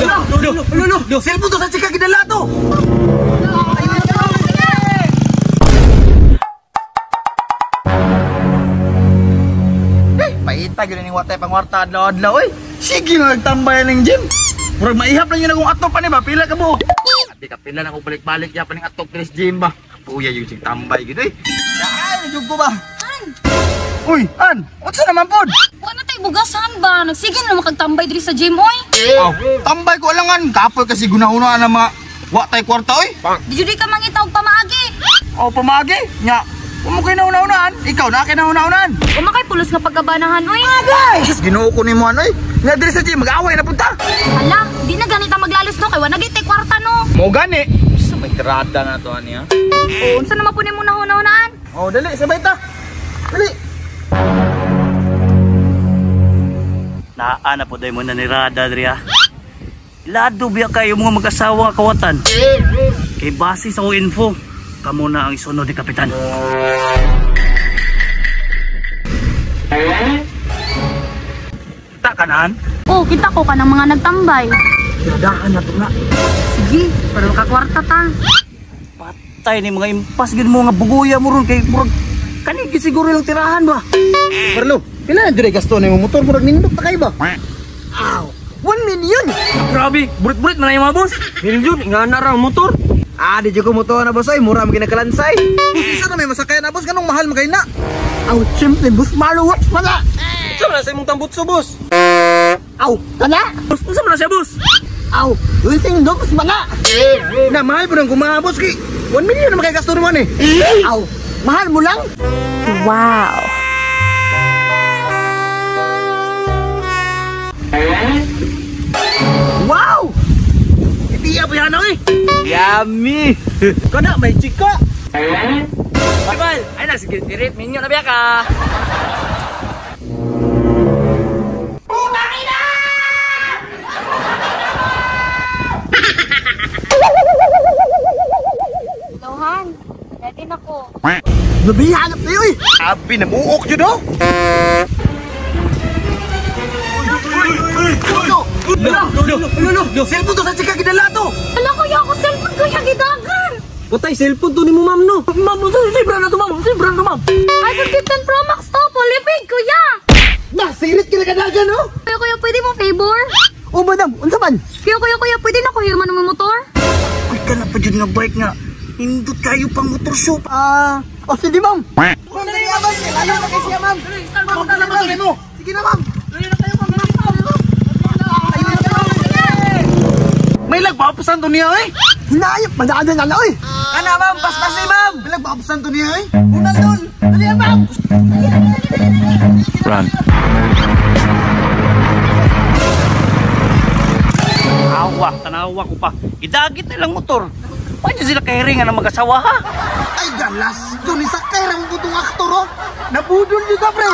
Lo, lo, cellphone to sa chika gidala to. Paita gyud ning watay pangwarta adlaw-adlaw oy. Sige na nagtambay ning gym. Murag maihap lang yun akong atop ani ba? Pila ka mo? Abi ka pila na akong balik-balik ya pa ning atop diri sa gym ba. Kapuya yung sig tambay gyud oy. Daan jud ko ba? An? Uy, an, unsa naman pod? Wa na tay bugasan ba? Nagsige na makagtambay diri sa gym oy. Aw, tambay ko alangan. Kapoy kasi gunahuna na mga wa tay kwarta oy. Di jud ka mangita og pamaagi. Aw, pamaagi? Nya. Wa mo kay nauna-unaan, ikaw na kay nauna-unaan. Wa makay pulos nga pagkabanahan oy. Agay! Sus, Ginoo ko nimo ano oy. Nya diri sa gym mag-away na punta. Hala, di na ganita maglalos no kay wa na gyud tay kwarta no. Mo gani. Sa may tirada na to ani ha. O unsa naman po nimo nahuna-hunaan? Oh, dali sabay ta. Dali. Naa na po dahil mo na ni Rada, Dria. Lado biya kayo mga mag-asawa nga kawatan. Kay base sa akong info, kamo na ang isunod ni Kapitan. Kita ka naan? Oh, kita ko ka ng mga nagtambay. Tiradaan na to na. Sige, para makakwarta ta. Patay ni mga impas gid mo nga buguya mo ron kay murag kani gid siguro yung tirahan ba. Carlo, pila na jud gasto nimo motor murag nindot ta kay ba? Aw, 1 million. Grabe, burit-burit man na yung mga boss. Milyon, nga na ra ang motor. Ah, di jud ko motor na boss ay mura man ginakalansay. Boss, isa na may masakyan na boss ganong mahal man kay na. Aw, simple boss, maluwas wala. Unsa man na sa imong tambutso, boss? Aw, kana? Boss, unsa man na siya, boss? Aw, lusing dogs mga. Na mahal po nang kumaha boss kay 1 million na makay gasto naman eh. Aw, mahal mo lang. Wow. Wow! Itiya pa yan eh. Yummy. Kana may chika. Bal, ay na sige, tirit minyo na biya ka. Lohan, ready na ko. Nabihanap na yun eh. Abi, nabuok yun oh. Lo, cellphone to sa chika gidala to. Hala kuya, ako cellphone kuya gidagan. Patay cellphone to nimo, ma'am no. Ma'am, sibra na to, ma'am. Sibra na to, ma'am. iPhone 15 Pro Max to, pulipig kuya. Na, sirit ka na kadagan oh. Kuya, kuya, pwede mo favor? Oh, madam, unsa man? Kuya, kuya, kuya, pwede na ko hirman ng motor? Uy, kana pa jud nga bike nga. Indot kayo pang motor shop. Ah, oh sige ma'am. Ma'am, dali na ma'am. Lalo na kay siya ma'am. Ma'am, dali na mo. Sige na ma'am. May lagpapusan to niya eh. Hinayop, madaanan na oy. Ana, ma'am, paspas ni ma'am. May lagpapusan to niya eh. Unang dol. Dali na ma'am. Run. Awa, tanawa ko pa. Gidagit na lang motor. Paano sila kahiringan ng mag-asawa ha? Ay galas, doon isa kay ra mo butong aktor oh. Nabudol jud ka pre.